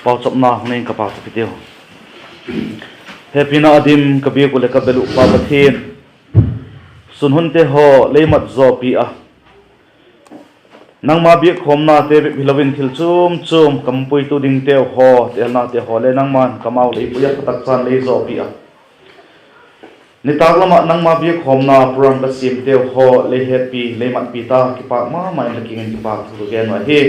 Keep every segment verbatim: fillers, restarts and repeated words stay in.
Pauchapna hung nei ing ka, pauchap hitiu. Hepina a dim ka biak uh leh ka bel uh Pa Pathian, sun hunte haw lei mat zawpi a, nangma biakkhawmnate bep hilo in thil chuam chuam ka puitu dingteu haw, têlnate haw le nangma'n kamau lei pui a, pha tak chan lei zawpi a, nitâk lam ah nangma biakkhawmna program ka siamteu haw lei hetpi, lei matpi ta, kipâk ma ma in la kiang in kipâk thu ka gen uh ahi.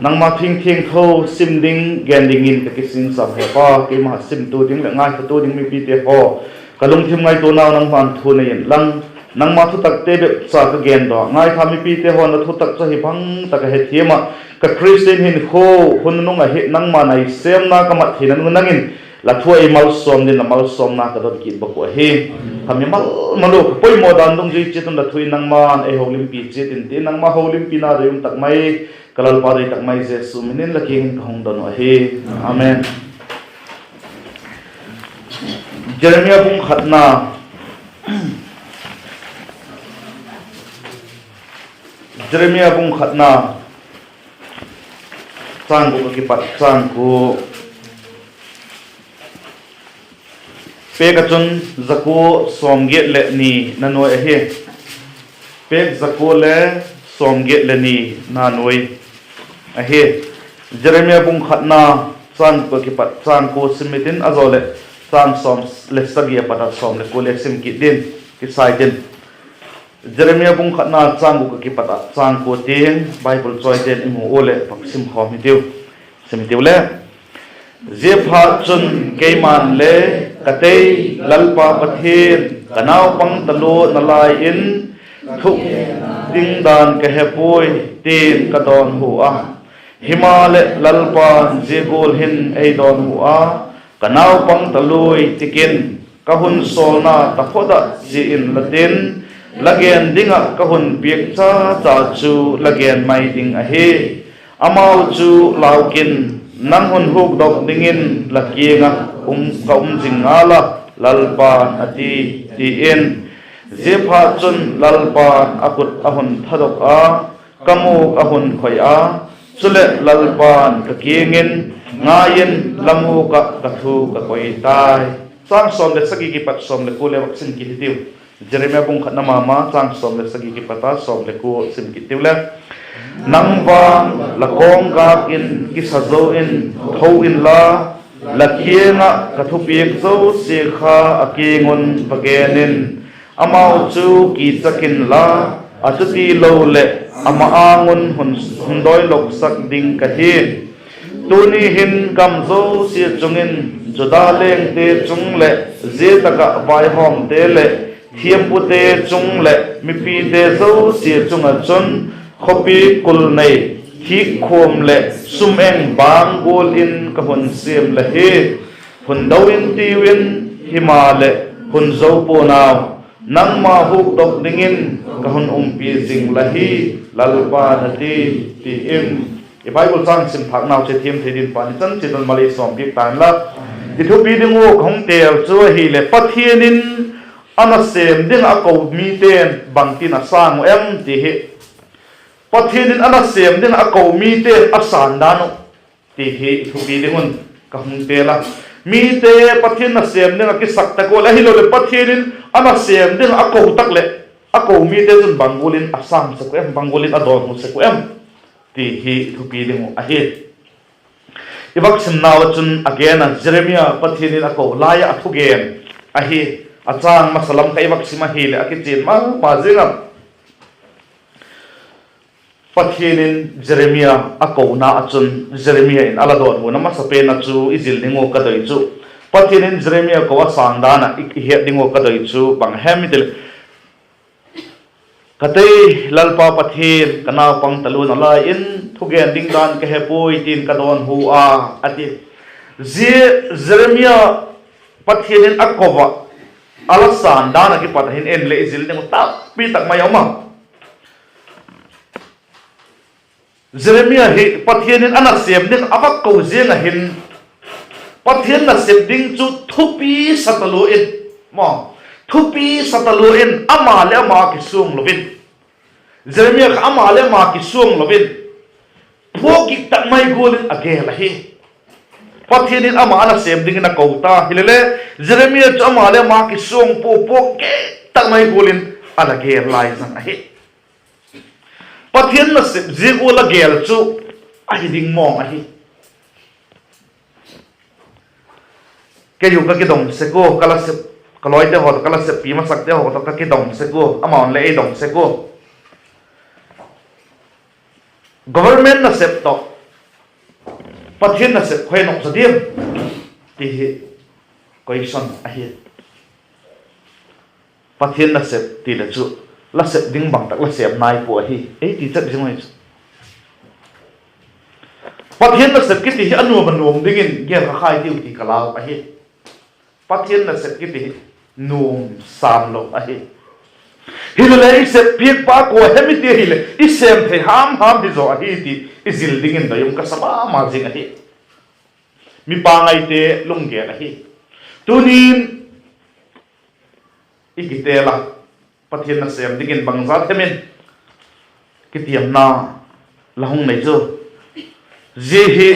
Nangma thu thiangtho sim ding, gen dingin ka kisingsam he Pa, keima simtu ding leh ngaithatu ding mipite haw, ka lungthim ngaituanau nangma'n thu nei inlang, nangma thutakte bep cha ka gen daw, ngaitha mipite haw'n la thutak chu ahi bang tak a hethiam ah, ka Khristian hinkhua hun nung ah hi nangma nai sêmna ka mat theina nung nang in la thu a ei malsawm dingin la malsawmna ka don kit bawk uh ahi. Ka mimal mal uh ka poimaw dan dungzui chiat un la thu in nangma'n ei holimpi chiat in ti, nangma holimpina doi um tak mai, ka Lalpa doi tak mai Jesu min in la kiang in ka hung don uh ahi. Amen. Jeremia bung khatna, Jeremia bung khatna, châng guk ah kipat châng kua, pêk ah chun za kua sawmgiat leh ni na nuai ahi. Pêk za kua le sawmgiat leh ni na nuai ahi. Jeremia bung khatna, châng guk ah kipat châng kua sim i tin, a zaw leh châng sawm le sagi a pat a sawm le kua le sim kit ding kisai tin. Jeremia bung khatna châng guk ah kipat ah châng kua tiang Bible chawite'n i mu ua leh vak sim khawm hitiu. Sim hitiu le. Ziaphatchun keima'n le, ka tei Lalpa Pathian, ka naupang talua nalai in, thugen ding dan ka he puai, ti'n ka dawnhu a. Himaleh Lalpa'n zia gual hin ei dawnhu a, ka naupang taluai, tikin, ka hun sawlna taphot ah chia inla tin, la gen ding ah ka hun piak cha cha chu la gen mai ding ahi. Amau chu lau kin, nang hun hukdok dingin la kiang ah um, ka um zing ngal a, Lalpa'n a ti, ti in. Ziaphatchun Lalpa'n a khut a hun thadok a, ka mûk a hun khoi a, chuleh Lalpa'n ka kiang in, ngai in, la mûk ah ka thu ka koi tai. Châng sawm le sagi kipat sawm le kua le vak sim kit hitiu. Jeremia bung khatna ma ma, châng sawm le sagi kipat a sawm le kua sim kit hitiu le. Nang vang la kawnggâk in kisa zo in tho inla, la kiang ah ka thupiak zosia kha a kiang un va gen in, amau chu kichak inla, a chuti lo leh ama âng un hun, hun dawiloksak ding ka hi. Tuni hin gam zosia chung in, Juda lengte chung leh zia tak ah vaihawmte leh thiampute chung leh mipite zosia chung ah chun, khawpi kul nei, thîkkhuam leh sum-eng bâng gual in ka hun siam la hi. Hun do intiu in, himaleh hun zo pua'n au, nangma hukdok dingin ka hun umpi zing la hi, Lalpa'n a ti, ti in. I Bible châng sim thâknau chu thiam thei dingin Pathian chan chiat in mal ei sawmpiak ta inla. I thupi ding uh ka hung têl chu ahileh, Pathian in a nasêm ding ah a ko mite'n bangtin a sâng uh em ti hi. Pathian in a nasêm ding ah a ko mite'n a sândan uh ti hi i thupi ding un ka hung têl a. Mite Pathian nasêm ding ah kisak tak ua leh, ahiloleh Pathian in a nasêm ding ah a ko tak leh, a ko mite chun bang gual in a sâng sek uh em, bang gual in a dawnhu sek uh em ti hi i thupi ding uh ahi. I vak simnau ah chun a gen a, Jeremia Pathian in a ko lai ah a thugen ahi. A châng masa lam kha i vak sim ahileh a kichian ma ma zing a. Pathian in Jeremia a kona ah chun Jeremia in a la dawnhuna masapen ah chu i zil ding uh ka doi chu, Pathian in Jeremia ko a sâng dan ah i, i het ding uh ka doi chu bang hem i ti leh, ka tei Lalpa Pathian, ka naupang talua nalai in, thugen ding dan ka he puai tin ka dawnhu a, a ti. Zia Jeremia Pathian in a ko ah a la sâng dan ah kipat ah hin en leh i zil ding uh tampi tak mai a um a. Jeremia hi Pathian in a nasêm ding a va ko ziang ah hin, Pathian nasep ding chu thupi sa talua in, thupi sa talua in ama leh ama kisuang lo in, Jeremia kha ama leh ama kisuang lo in, phuakgik tak mai gual in a gel ahi. Pathian in ama a nasêm dingin a ko ta hile le, Jeremia chu ama le ama kisuang pua, puak gen tak mai gual in a la gel lai zang ahi. Pathian nasep zia gual a gel chu ahi ding mawng ahi. Kei u ka kidong sek ua, ka la sep, ka lawite haw tawh, ka la seppi masakte haw tawh ka kidong sek ua, amau'n le ei dong sek ua. Government nasep tawh Pathian nasep khawi nop sa diam ti hi question ahi. Pathian nasep ti le chu la sep ding bang tak la sêm nai pua ahi, ei ti chet zing ahi chu. Pathian nasep kiti hi a nuam a nuam dingin gel kha khai tiu ti ka lau ahi. Pathian nasep kiti hi nuam sâm lo ahi. Hilele i sep piakpa kua hem i ti ahileh i sêm thei ham ham hi zaw ahi ti i zil dingin doi um ka sa ma ma zing ahi. Mi pangaite lunggel ahi. Tuni'n i kitel a, Pathian nasêm dingin bangzat hem in kitiamna la hung nei chu, zia hi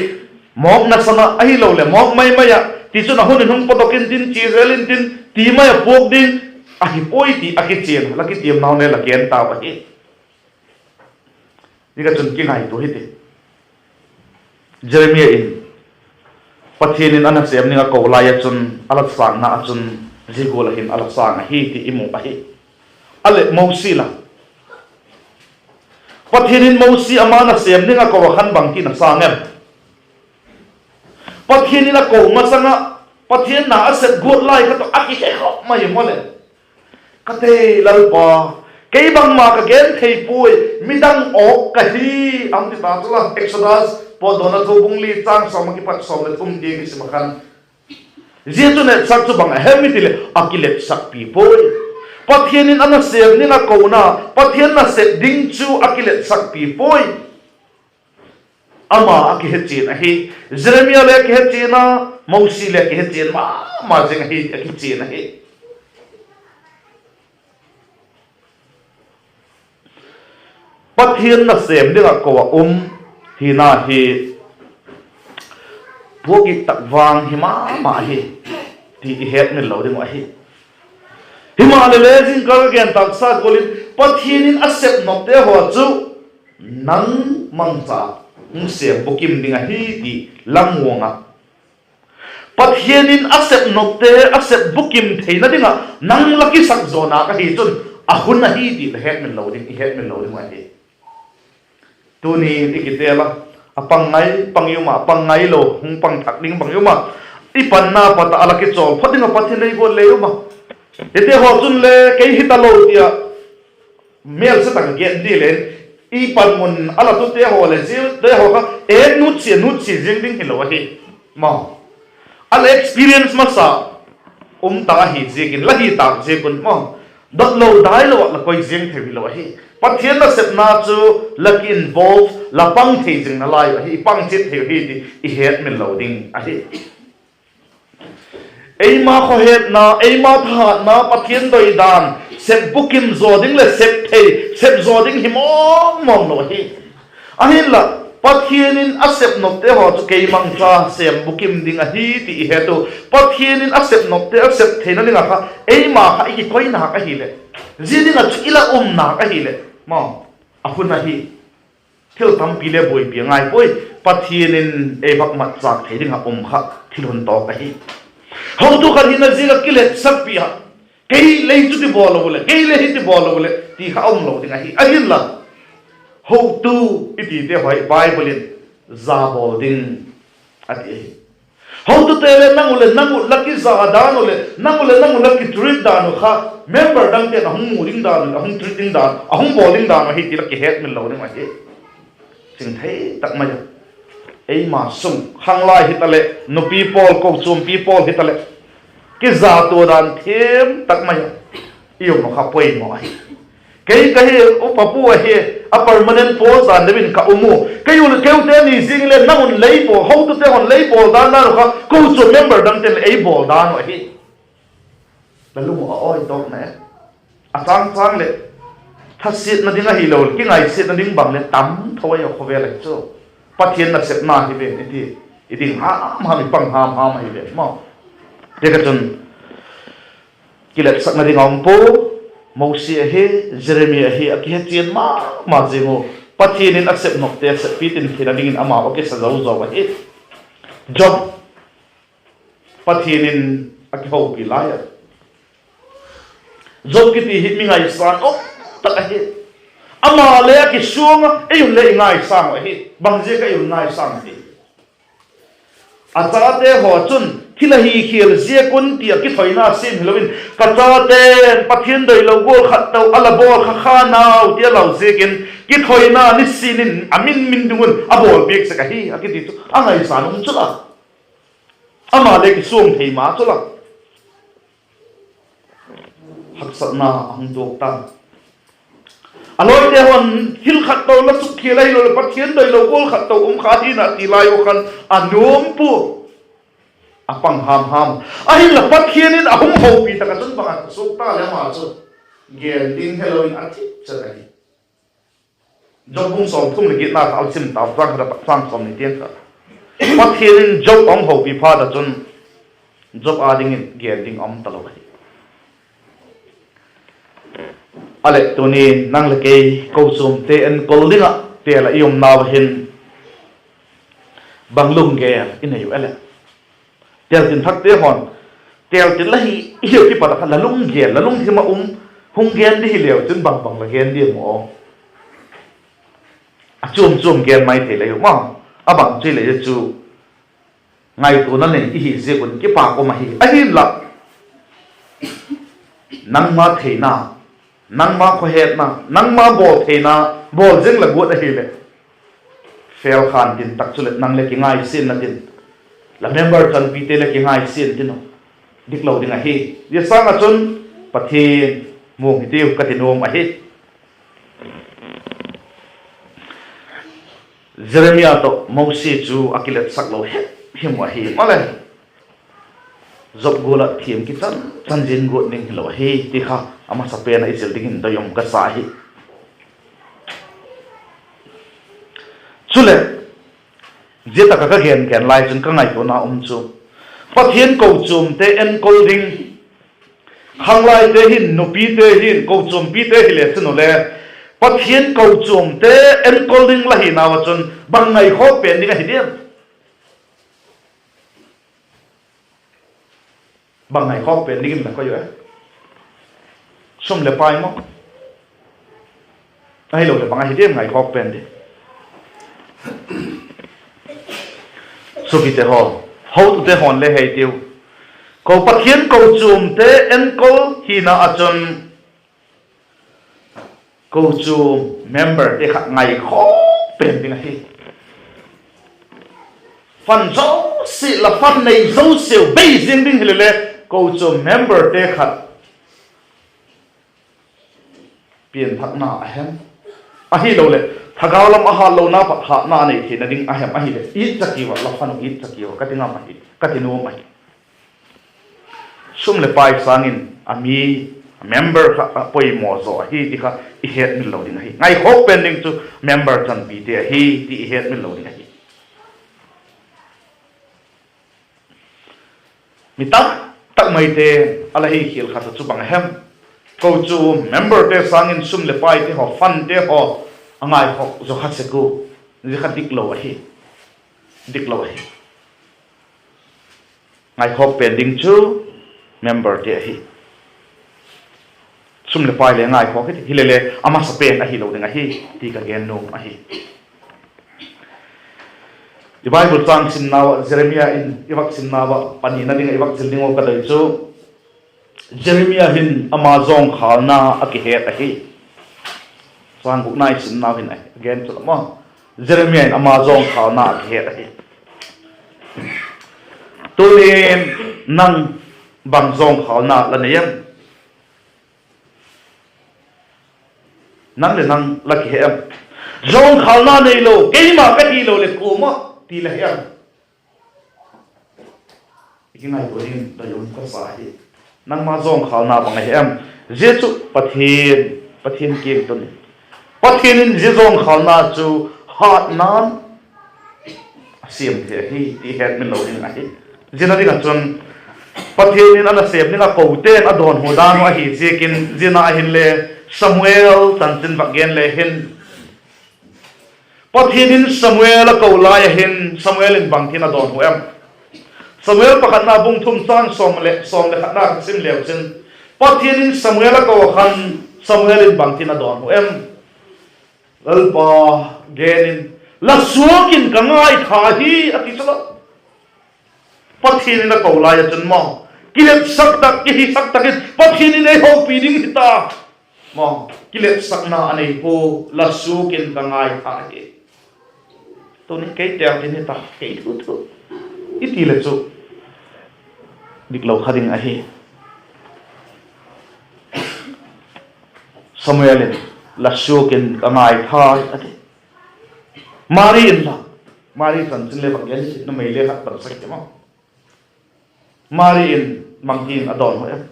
mawk nasan ah ahiloleh mawk mai mai ah, tichun a hun in hung pawtdok intin, chia zel intin, ti mai ah puak ding ahi puai ti a kichian la kitiamnau le la gen tau ahi. Zia ka chun kingaitua hiti. Jeremia in Pathian in a nasêm ding a ko lai ah chun, a la sângna ah chun zia gual ah hin a la sâng ahi ti i mu ahi. A leh Mosi la, Pathian in Mosi ama nasêm ding a ko ah khan bangtin a sâng em? Pathian in a ko masang ah, Pathian na a sep guat lai kha tawh a kihe khop mai maw leh, Ka thei Lalpa, kei bangma ka gen thei puai, midang awk ka hi, a hung ti ta chu la. Exodus, Pawtdawna Thu bung li châng sawm ah kipat sawm leh thum tiang i sim ah khan, zia chu nêksak chu bang a hem i ti leh a kiletsakpi puai. Pathian in a nasêm ding a kona, Pathian nasep ding chu a kiletsakpi puai. Ama a kihechian ahi. Jeremia le a kihechian a, Mosi le a kihechian ma ma zing ahi, a kichian ahi. Pathian nasêm ding ah ko ah um hina hi puak it tak vang hi ma ma ahi ti i hetmil lo ding uh ahi. Himaleh le zingkal ka gen tâksa gual in Pathian in a sep nopte haw chu nang mangcha hung sêm bukim ding ahi ti la muang a, Pathian in a sep nopte a sep bukim theina ding ah nang la kisak zaw nâk ahi chun a hun ahi ti la hetmil lo ding, i hetmil lo ding uh ahi. Tuni i kitel a, a pang ngai pang i um a, a pang ngailo hung pang thak ding bang i um a, i panna pat ah a la kichawl phot ding ah Pathian ei guat le um a. Hite haw chun le kei hi talo ti ah mêlse tak a gen di leng, i panmun a la tute haw leh ziate haw kha e nutsia nutsia ziang ding hilo ahi. Maw, a la experience masa um ta ahi ziakin, la hi tâk ziak un maw, dotlo dailo ah la koi ziang thei hilo ahi. Pathian nasepna chu la ki involve, la pang thei zing nalai uh ahi, i pang chiat thei uh ahi ti i hetmil lo ding ahi. Eima khawhetna, eima thahatna, Pathian doi dan, sep bukim zaw ding leh sep thei, sep zaw ding hi mawng mawng lo ahi. Ahinla, Pathian in a sep nopte haw chu kei mangcha sêm bukim ding ahi ti i het u. Pathian in a sep nopte a sep theina ding ah kha eima kha i kikoi nâk ahileh, zia ding ah chu i la um nâk ahileh, maw, a hun ahi. Thil tampi le buaipi a ngai puai. Pathian in ei vak matchâk thei ding ah um kha thil hun tawk ahi. Hotu khat hina ziak ah kiletsakpi ah, kei le hi chu ti bawl lo leh, kei le hi ti bawl lo leh ti kha um lo ding ahi. Ahinla, hotu i tite haw hi Bible in za bawl ding a ti ahi. Hotute leh nang u leh nang u la kiza dan u leh nang u leh nang u la kitreat dan u kha member dangte'n a hung mu ding dan u, a hung treat ding dan, a hung bawl ding dan u ahi ti la kihetmil lo ding ahi. Chingthei tak mai a, eima sung khanglai hitaleh, nupi pawl, kochuampi pawl hitaleh, kizatua dan thiam tak mai a i um kha poimaw ahi. Kei ka hi, upa pu ahi, a permanent post dan deu in ka um u. Kei u, keute ni zing leh nang un lei bawl, hotute hon lei bawl dan dan u kha kochuam member dangte'n leh ei bawl dan u ahi. La lung uh a awi tawk na e. A châng châng leh thasiatna ding ahilo, kingaisiatna ding bang leh tam tho ahi a, khawvel ahi chu. Pathian nasepna hi ven i ti. i ding ham ham, i pang ham ham ahileh maw. Ziaka chun kiletsakna ding a um pua. Mosi ahi, Jeremia ahi, a kihechian ma ma zing u. Pathian in a sep nopte a seppi tin theina dingin amau a kisa zo zo ahi. Job, Pathian in a kihopi lai a, Job kiti hi mi ngaisâng um tak ahi. Ama le a kisuang a, ei un le i ngaisâng uh ahi. Bang ziak a i un ngaisâng ti? A chate haw chun thil a hi khial ziak un ti a kithoina siam hilo in, ka chate'n Pathian doilo gual khat tawh a la bawl kha kha nau ti a lau ziakin, kithoina nisin in a min min ding un a bawlpiak sek ahi a kiti chu a ngaisâng um chu la, ama le kisuang thei ma chu la. Haksatna a hung tuak ta. A lawite haw'n thil khat tawh la sukkhial ahiloleh Pathian doilo gual khat tawh um kha hi'n a ti lai u khan a nuam pua, a pang ham ham. Ahinla Pathian in a hung hopi tak ah chun bang a suak ta leh ama chu gen ding helo in a thip chet ahi. Job bung sawmthum leh giatna kha sim tau, chang khat apat chang sawmni tiang kha. Pathian in Job a hung hopi phat ah chun Job â dingin gen ding a um talo ahi. A leh tuni'n nang leh kei kochuamte enkol ding ah têl ah i umnau a hin bang lunggel i nei u a leh? Têl tin thakte haw'n têl tin la hi, i hiu kipat ah kha la lunggel, la lungthim ah um, hung gen di hileu chun bang bang la gen diam u aw? A chuam chuam gen mai thei lei u ma. A bang chu hileh chu ngaituana nei i hi ziak un kipâk um ahi. Ahinla nangma theina, nangma khawhetna, nangma bawl theina, bawl zing la guat ahileh, fel khan tin tak chuleh nang le kingaisianna tin, la member chanpite le kingaisian tin u, diklo ding ahi. Zia sâng ah chun Pathian muang hitiu ka ti nuam ahi. Jeremia tawh Mosi chu a kiletsak lo him him u ahi. Maleh, Job gual ah thiam kichan chan zing guat ding hilo ahi ti kha a masapen ah i zil dingin doi um ka sa ahi. Chuleh, zia tak ah ka gen gen lai chun ka ngaituana um chu, Pathian kochuamte enkol ding, khanglaite hin, nupite hin, kochuampite hile chun u le, Pathian kochuamte enkol ding la hinau ah chun bang ngaikhawk pen ding ahi diam? Bang ngaikhawk pen dingin la koi u e? Sum leh pai maw? Ahiloleh bang ahi diam ngaikhawk pen ding? Suapite haw, hotute haw'n le hei tiu, ko Pathian kochuamte enkol hina ah chun kochuam memberte khat ngaikhawk pen ding ahi. Fund zosia, la fund nei zosiau bei ziang ding hile le, kochuam memberte khat pianthakna a hem, ahiloleh thagau lam a hâtlona pat hâtna a nei theina ding a hem ahileh, itchak u a, la fund u itchak u a ka ti ngam ahi, ka ti nuam ahi. Sum leh pai sâng in a mi, member kha a poimaw zaw ahi ti kha i hetmil lo ding ahi. Ngaikhawk pen ding chu member chanpite ahi ti i hetmil lo ding ahi. Mi tak tak maite a la hi khial khat chu bang a hem? Kochuam memberte sâng in sum leh paite haw, fundte haw a ngaikhawk zaw kha sek u, zia kha diklo ahi. Diklo ahi. Ngaikhawk pen ding chu memberte ahi. Sum leh pai le ngaikhawk hile le, a masapen ahilo ding ahi ti ka gen nuam ahi. I Bible châng simnau ah, Jeremia in i vak simnau ah, panina ding ah i vak zil ding uh ka doi chu, Jeremia hin ama zawngkhâlna a kihet ahi. Châng gukna i simnau hin a gen chu la maw, Jeremia in ama zawngkhâlna a kihet ahi. Tunin nang bang zawngkhâlna la nei em? Nang leh nang la kihe em? Zawngkhâlna neilo, keima ka hilo leh kuama ti la he em? I kingaitua ding doi um ka sa hi. Nangma zawngkhâlna bang ahi em? Zia chu Pathian, Pathian kiang tun in, Pathian in zia zawngkhâlna chu hâtna'n siam thei ahi ti hetmil lo ding ahi. Zia na ding ah chun Pathian in a nasêm ding ah kote'n a dawnhu dan uh ahi ziakin, zia na ah hinle Samuel chanchin vak gen le hin, Pathian in Samuel a ko lai ah hin Samuel in bangtin a dawnhu em? Samuel pakhatna bung thum châng sawm leh, sawm leh khatna ka sim leu chin, Pathian in Samuel a ko ah khan Samuel in bangtin a dawnhu em? Lalpa gen in, La suak in ka ngaitha hi, a ti chu la. Pathian in a ko lai ah chun maw, kiletsak tak, kihisak tak in Pathian in ei hopi ding hi ta. Maw, kiletsakna a nei pua, La suak in ka ngaitha hi. Tuni kei têl tin hi ta, kei thu thu, i ti leh chu diklo kha ding ahi. Samuel in, La suak in ka ngaitha hi, a ti. Mari in la, Mari chanchin le vak gen i, numei le khat pansak i maw. Mari in bangtin a dawnhu em?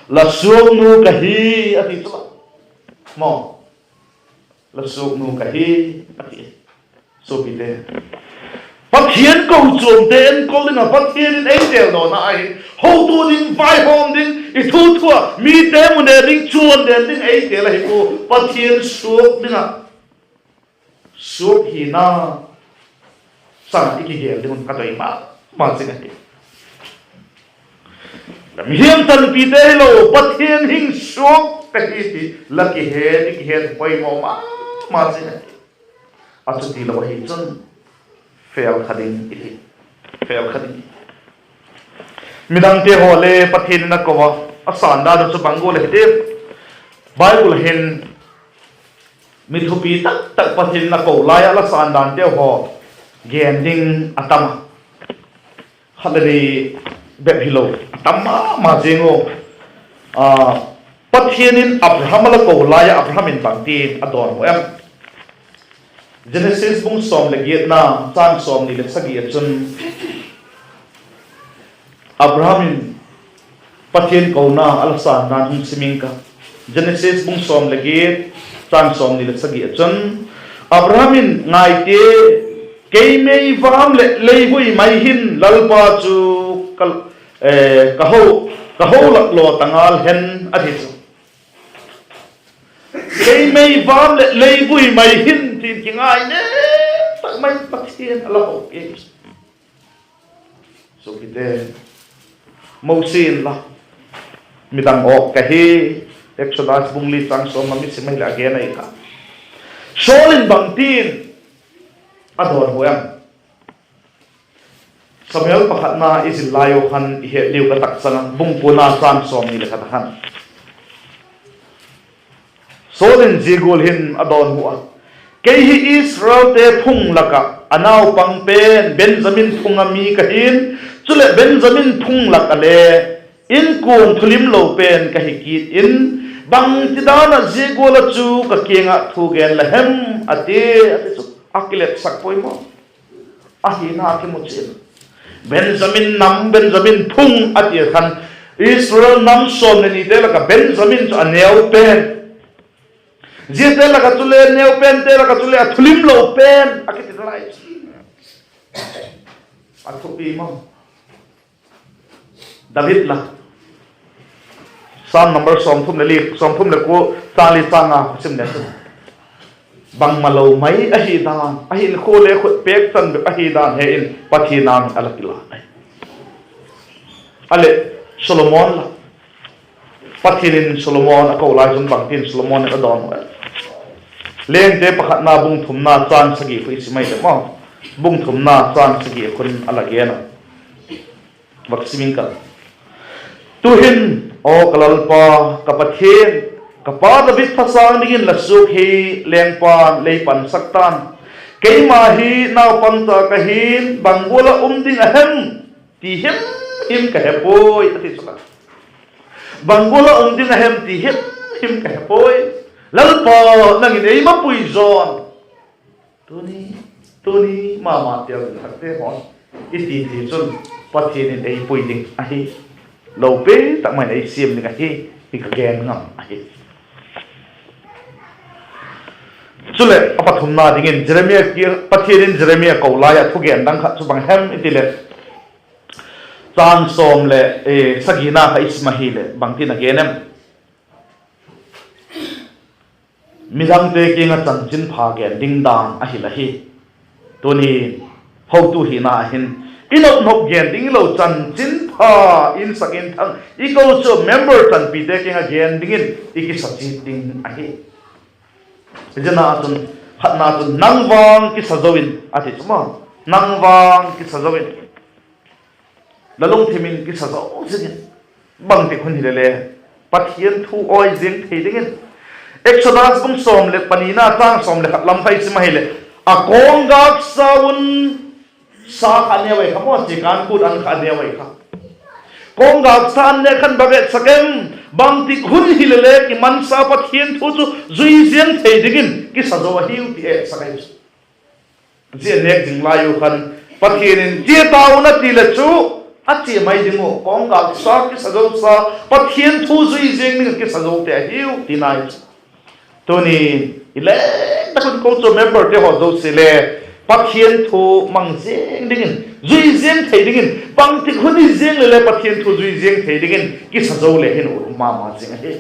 La suaknu ka hi, a ti chu la. Maw, La suaknu ka hi, a ti. Suapite, Pathian kochuamte enkol ding ah Pathian in ei têl dawn ahi. Hotu ding, vaihawm ding, i thu thu ah mite mu ne ding, chuan den ding ei têl ahi pua. Pathian suak ding ah, suak hina chang ah i kigel ding un ka doi ma ma zing ahi. La mihing tanpite hilo, Pathian hing suak ka hi ti la kihet, i kihet poimaw ma ma zing ahi. A chuti lo ahi chun, fel kha ding i hi, fel kha ding. Midangte haw le Pathian in a ko a, a sândan chu bang gual ahi ti, Bible hin mi thupi tak tak Pathian in a ko lai ah la sândante haw gen ding a tam a. Khat le ni bep hilo, a tam ma ma zing u. Pathian in Abraham a la ko lai ah Abraham in bangtin a dawnhu em? Genesis bung sawm leh giatna, châng sawmni leh sagi ah chun, Abraham in Pathian kona a la sândan hung sim ing ka. Genesis bung sawm leh giat, châng sawmni leh sagi ah chun, Abraham in, Ngai tia, kei mei vam leh leivui mai hin Lalpa chu ka, ka ho, ka ho lak law ta ngal hen, a ti chu. Kei mei vam leh leivui mai hin, tin kingai ne tak mai Pathian a la ho e. Suapite, Mosi in la, midang awk ka hi, Exodus bung li châng sawm ah mi sim ahileh a gen ahi kha. Saul in bangtin a dawnhu em? Samuel pakhatna i zil lai u khan i het diu ka, tak chang ah bung kuana châng sawmni leh khat a khan, Saul in zia gual hin a dawnhu a, Kei hi Israelte phung lak ah a naupang pen Benjamin phung a mi ka hi'n, chuleh Benjamin phung lak ah le inkuan thulimlo pen ka hi kit in, bangtidan ah zia gual ah chu ka kiang ah thu gen la hem? a ti, a ti chu. A kiletsak pua maw? Ahina kimu chian, Benjamin nam, Benjamin phung a ti khan, Israel nam sawm leh nite lak ah Benjamin chu a neu pen, ziate lak ah chule neu pente lak ah chule a thulimlo pen a kiti nalai. A thupi maw? David la, Sam number sawmthum leh li, sawmthum leh kua, châng li châng nga sim le, bangmalo mai ahi dan, a hinkhua le khut pêk chan bep ahi dan he in Pathian âng a la kila ahi. A leh, Solomon la, Pathian in Solomon a ko lai chun bangtin Solomon in a dawnhu a? Lengte pakhatna bung thumna châng sagi khu i sim ahileh maw, bung thumna châng sagi khun a la gen a, vak sim ing ka. Tu'hin, aw ka Lalpa, ka Pathian, ka pa David thasâng dingin la suak hi lengpa'n lei pansak ta'n; keima hi naupangcha ka hi'n, bang gual ah um ding a hem ti himhim ka he puai, a ti chu la. Bang gual ah um ding a hem ti himhim ka he puai. Lalpa, nang in ei mapui zawn. Tuni, tuni ma ma tel ding khatte haw, i ti ti chun Pathian in ei pui ding ahi, lopi tak mai in ei siam ding ahi, ti ka gen ngam ahi. Chuleh a pathumna dingin Jeremia, Pathian in Jeremia ko lai ah thugen dang khat chu bang hem i ti leh, chang sawm leh, eh, sagina kha i sim ahileh bangtin a gen em? Midangte kiang ah chanchinpha gen ding dan a hil ahi. Tuni hotu hina hin i nop nop gen ding lo, chanchinpha insak inthang i kochuam member tanpite kiang ah gen dingin i kisa chiat ding ahi. Zia ah chun, khatna chun, nang vang kisa zo in a ti chu maw. Nang vang kisa zo in. La lungthim in kisa zo zing in. Bangtik hun hile le, Pathian thu awi ziang thei dingin. Exodus bung sawm leh panina chang sawm leh khat lam kha i sim ahileh, a kawnggâksa un sa kha a neu ai kha maw, chiakân kût an kha a neu ai kha. Kawnggâksa an ne khan bang etsak em? Bangtik hun hile le kimansa Pathian thu chu zui ziang thei dingin kisa zo ahiu ti etsak ahi chu. Zia nêk zing lai u khan Pathian in chia ta un a ti leh chu a chia mai ding uh, kawnggâksa kisa zosa Pathian thu zui ziang ding kisa zote ahiu tina ahi chu. Tuni i leng tak un kochuam memberte haw zosia le Pathian thu mang ziang dingin, zui ziang thei dingin, bangtik hun hi ziang leh le Pathian thu zui ziang thei dingin kisa zo le hin ut um ma ma zing ahi.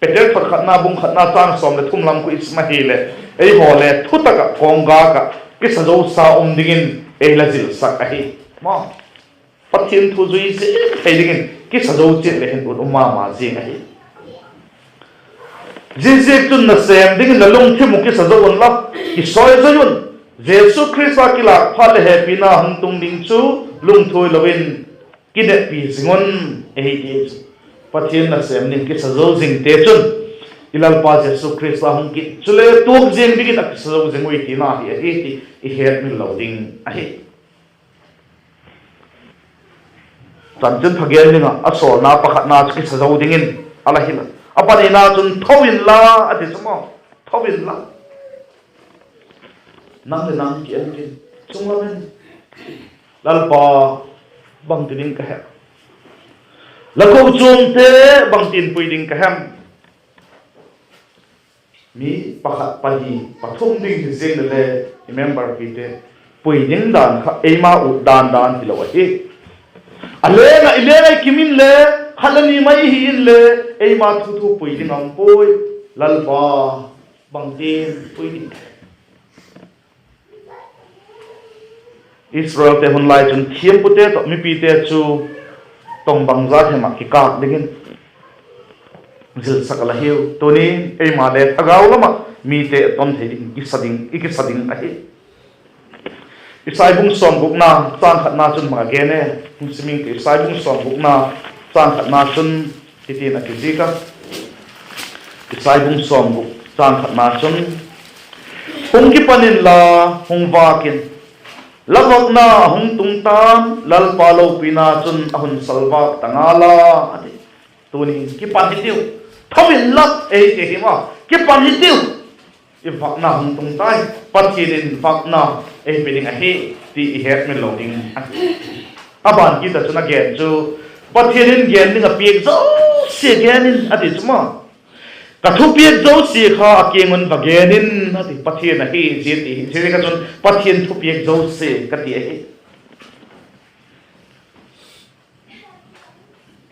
Peter thot khatna bung khatna chang sawm leh thum lam khu i sim ahileh, eihaw le thutak ah kawnggâk ah kisa zosa um dingin ei la zilsak ahi. Pathian thu zui ziang thei dingin kisa zo chiat le hin ut um ma ma zing ahi. Ziaziakchun nasêm dingin la lungthim uh kisa zo unla, kisawizoi un. Jesu Khrista kilâk phat leh hepina hung tung ding chu lungthuai lo in kineppi zing un, ei ti chu. Pathian nasêm ding kisa zo zingte chun i Lalpa Jesu Khrista hung kit chule tuak ziang dingin a kisa zo zing ui tina hi ahi ti i hetmil lo ding ahi. Chanchinpha gen ding ah a sawlna pakhatna chu kisa zo dingin a la hil a. A panina chun tho inla a ti chu maw. Tho inla. Nang leh nang ki en tin, chung lam in, Lalpa, bangti ding ka hem? La kochuamte bangtin pui ding ka hem? Mi pakhat, pali, pathum ding hi ziang le le, i member pite pui ding dan kha eima ut dan dan hilo ahi. A leng ah i leng ah i kim inle, khat le ni mai i hi inle, eima thu thu pui ding a um puai. Lalpa, bangtin pui ding? Israelte hun lai chun thiampute tawh mipite chu tong bangza hem ah kikâk dingin zilsak a la hiu. Tuni eima le thagau lam ah mite ton thei ding i kisa ding ahi. Isai bung sawmgukna châng khatna chun bang a gen e? Hung sim ing ti, Isai bung sawmgukna châng khatna chun hitin a kizik a. Isai bung sawmguk châng khatna chun, hung kipan inla, hung vâk in, la vâkna a hung tung ta'n, Lalpa lopina chun a hun salvâk ta ngal a, a ti. Tuni kipan hitiu, tho inla, ei ti hi ma, kipan hitiu. I vâkna hung tung tai, Pathian in vâkna ei pe ding ahi ti i hetmil lo ding ahi. A ban kit ah chun a gen chu, Pathian in gen ding a piak zosia gen in a ti chu ma. Ka thupiak zosia kha a kiang un va gen in a ti, Pathian ahi zia ti hi. Zia kha chun Pathian thupiak zosia ka ti ahi.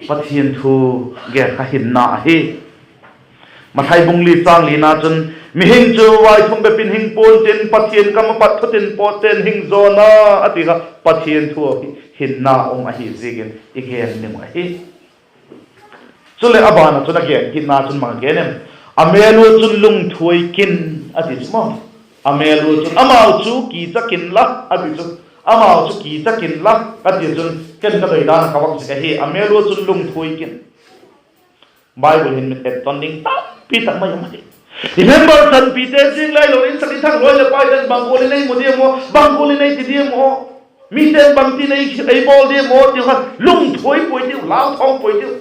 Pathian thu gen kha hinna ahi. Mathai bung li châng lina chun, mihing chu vaithum bep in hing pua'n tin, Pathian kam ah pat thutin pawtte'n hing zaw na, a ti kha Pathian thu hi hinna um ahi ziakin i gen ding uh ahi. Chuleh a ban ah chun a gen kitna chun bang a gen em? A mêl ua chun lungthuai kin, a ti chu maw. A mêl ua chun, amau chu kichak inla, a ti chu. Amau chu kichak inla, a ti chun, ken ka doi dan ah ka vak zik ahi, a mêl ua chun lungthuai kin. Bible hin mit et ton ding tampi tak mai um ahi. I member tanpite ziang lai lo in, sak i thak loi leh paite'n bang gual in ei mu diam aw, bang gual in ei ti diam aw, mite'n bangtin ei bawl diam aw ti kha lungthuai puai tiu, lau thawng puai tiu.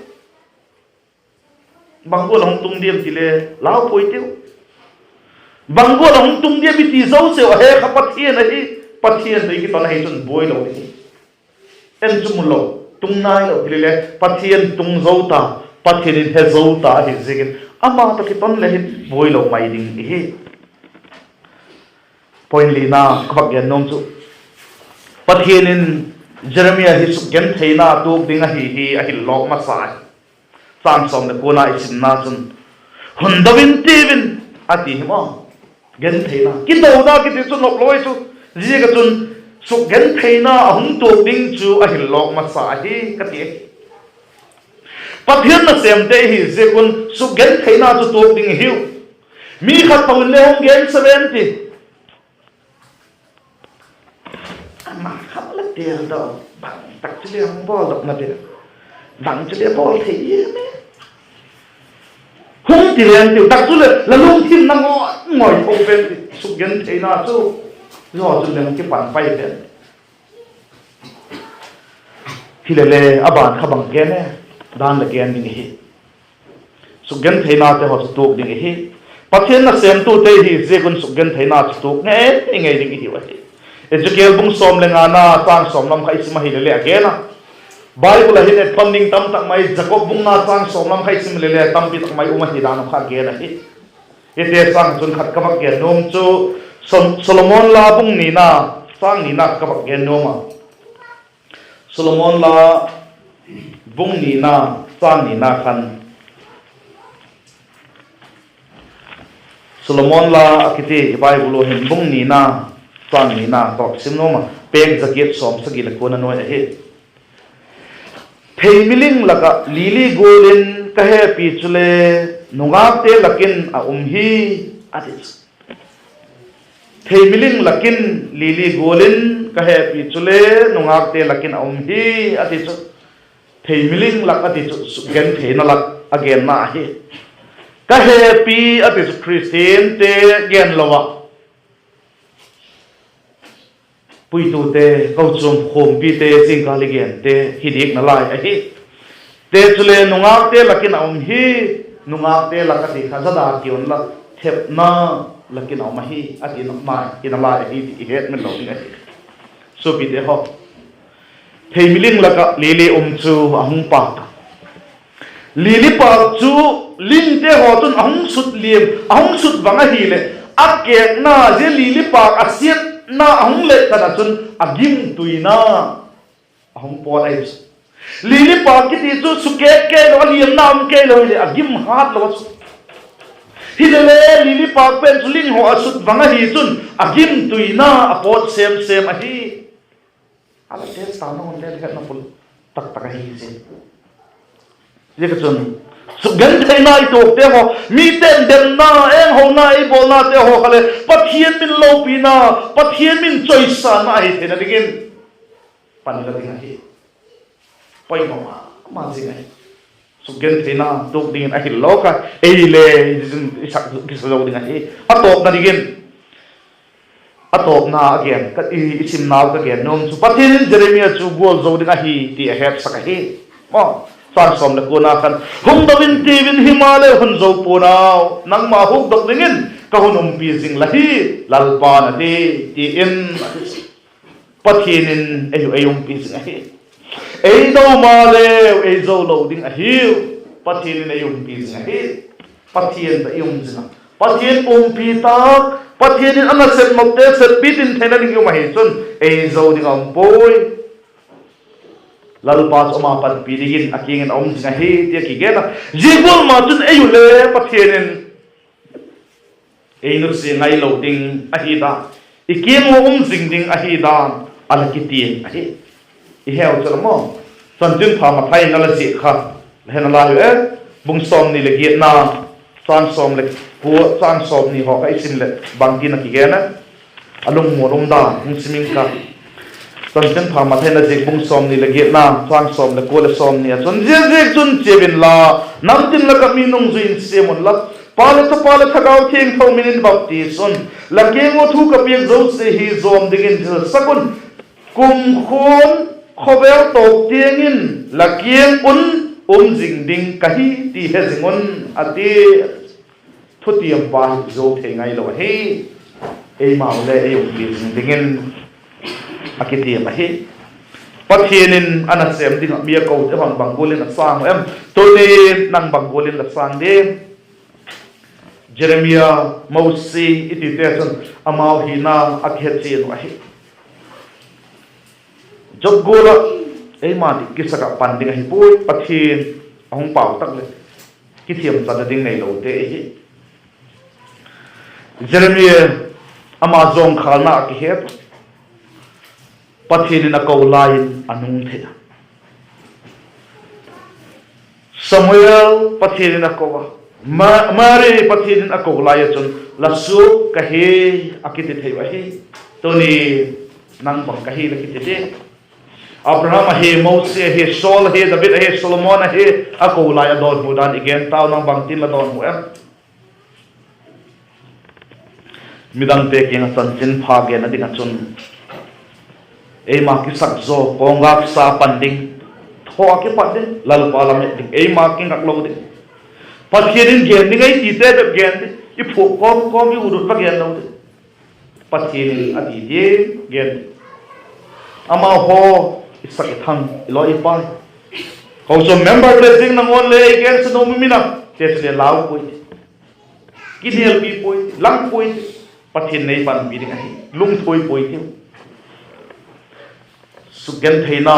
Bang gual a hung tung diam ti le lau puai tiu. Bang gual a hung tung diam i ti zosiau a he kha Pathian ahi. Pathian tawh i kiton ahi chun buai lo ding hi. En chu mu lo, tung nai lo hile le, Pathian tung zo ta, Pathian in he zo ta ahi ziakin, ama tawh kiton le hin buai lo mai ding i hi. Point lina ka vak gen nuam chu, Pathian in Jeremia hi sukgentheina tuak ding ahi hi a hil lawk masa hi. Châng sawm leh kuana i simna chun, hun do in tiu in, a ti hi maw. Gentheina, kidona kiti chu nop lo ahi chu. Ziak ah chun, sukgentheina a hung tuak ding chu a hil lawk masa ahi ka ti ahi. Pathian nasêmte i hi ziak un sukgentheina chu tuak ding i hiu. Mi khat tawh in le hung gen sa ven ti. Ama khat le tel do, bang tak chu le hung bawldokna ding, bang chu le bawl thei em e. Hung ti ven tiu, tak chu leh la lungthim na ngawi ngawi tho ven ti, sukgentheina chu. Zia chun le hung kipan pai ven. Hile le, a ban kha bang gen e, dan leh gen ding ihi. Sukgentheinate haw chu tuak ding ihi. Pathian nasêmtute ihi ziak un sukgentheina chu tuak ngei ngei ding ihiu ahi. Ezekiel bung sawm leh ngana châng sawm lam kha i sim ahile le a gen a. Bible ah hin etton ding tam tak mai, Jakob bung nga châng sawm lam kha i sim le le tampi tak mai um ahi dan kha gen ahi. Hite sâng chun khat ka vak gen nuam chu, Sol-, Solomon la bung nina, châng nina ka vak gen nuam a. Solomon la bung nina, châng nina khan, Solomon la a kiti i Bible uh hin bung nina, châng nina ka vak sim nuam a, pêk za giat sawm sagi leh kuana nuai ahi. Thei miling lak ah lili gual in ka hepi chule, nungâkte lak in a um hi, a ti chu. Thei miling lak in lili gual in ka hepi chule, nungâkte lak in a um hi, a ti chu. Thei miling lak a ti chu sukgentheina lak a genna ahi. Ka hepi a ti chu Khristiante gen lo ah, puitute, kochuam khumpite, zingkal i gente hi diak nalai ahi. Te chule nungâkte lak in a um hi, nungâkte lak a ti kha zada ki unla, thepna lak in a um ahi, a ti nalai, i nalai ahi ti i hetmil lo ding ahi. Suapite haw, thei miling lak ah lili um chu a hung pâk a. Lili pâk chu lingte haw chun a hung sut liam, a hung sut vang ahileh, a kêkna zia lili pâk a siatna a hung let tan ah chun a gimtuina a hung pawt ahi chu. Lili pâk kiti chu sukêk kei lo, a liamna um kei lo hileh a gim hat lo a chu. Hilele lili pâk pen chu ling haw a sut vang ahi chun a gimtuina a pawt sêm sêm ahi. A la test ta nung un le hetna pul tak tak ahi zia. Ziak a chun, sukgentheina i tuakte haw, mite'n demna, enghona ei bawlnate haw kha leh Pathian min lopina, Pathian min chawisakna ahi theina dingin pan la ding ahi. Poimaw ma ma zing ahi. Sukgentheina tuak dingin a hil lawk a, ei le i sak kisa zo ding ahi. A tawpna dingin, a tawpna a gen ka, i, i simnau ka gen nuam chu, Pathian in Jeremia chu gual zo ding ahi ti a hetsak ahi. Châng sawm leh kuana khan, hung do in tiu in, himaleh hun zo pua'n au, nangma hukdok dingin ka hun umpi zing la hi, Lalpa'n a ti, ti in a ti. Pathian in ei, ei umpi zing ahi. Ei do maleu ei zo lo ding ahiu. Pathian in ei umpi zing ahi. Pathian tawh i um zing a, Pathian umpi tak, Pathian in a nasep nopte seppi tin theina ding i um ahi chun ei zo ding a um puai. Lalpa chu ama panpi dingin a kiang in a um zing ahi ti a kigen a. Zia gual ma chun ei u le Pathian in ei nusia ngailo ding ahi dan, i kiang ua um zing ding ahi dan a la kitiam ahi. I heu chu la maw, Chanchinpha Mathai in a la ziak kha, la he nalai u e, bung sawmni leh giatna, châng sawm leh kua, châng sawmni haw kha i sim leh bangtin a kigen a, a lungmuan um dan hung sim ing ka. Chanchinpha Mathai in a ziak bung sawmni leh giatna, châng sawm leh kua leh sawmni ah chun, ziaziakchun chiau inla, namtin lak ah mi nungzui in siam unla, Pa leh Chapa leh Thagau Thiangtho min in baptis un. La kiang ua thu ka piak zosia hi zawm dingin zilsak un. Kumkhuan khawvel tawp tiang in la kiang un um zing ding ka hi ti he zing un, a ti. Thutiampa hi zo thei ngailo ahi. Eimau le ei umpi zing dingin a kitiam ahi. Pathian in a nasêm ding ah mi a kote hawn bang gual in a sâng u em? Tuni nang bang gual in la sâng diam? Jeremia, Mosi i tite chun amau hina a kihechian uh ahi. Job gual ah eima dik kisak ah pan ding ahi puai, Pathian a hung pau tak leh kithiamchanna ding neilote ihi. Jeremia, ama zawngkhâlna a kihet, Pathian in a ko lai in a nung thei a. Samuel, Pathian in a ko a. Ma-, Mary, Pathian in a ko lai ah chun, La suak ka hi, a kiti thei uh ahi. Tuni, nang bang ka hi la kiti di? Abraham ahi, Mosi ahi, Saul ahi, David ahi, Solomon ahi, a ko lai a dawnhu dan i gen tau, nang bangtin la dawnhu em? Midangte kiang ah chanchinpha genna ding ah chun, eima kisak zaw, kawngaksa pan ding, thaw a kipat ding, Lalpa lam et ding, eima kingak lo ding. Pathian in gen ding ei tite bep gen ding, i phuak kawm kawm i ut ut va gen lo ding. Pathian in a ti tiang gen ding. Amau haw, i sak i thang, i lawi i pai, kochuam memberte ziang nangawn le ei gensa nuam um in a, te chu le lau puai, kinelpi puai, lang puai, Pathian nei panpi ding ahi, lungthuai puai tiu. Sukgentheina,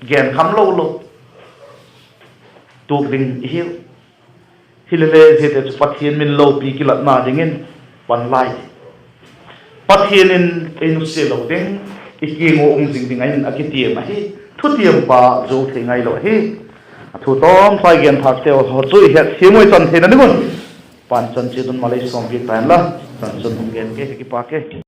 gen kham lo lo tuak ding i hiu. Hilele ziate chu Pathian min lopi kilatna dingin pan lai. Pathian in ei nusia lo ding, i kiang ua um zing ding a in a kitiam ahi. Thutiampa zo thei ngailo ahi. A thu tawmchai gen thâkteu haw chu i hetthiam ua i chan theina ding un, Pa'n chan chiat un malei sawmpiak ta inla, chan chun hung gen ke, ka kipak e.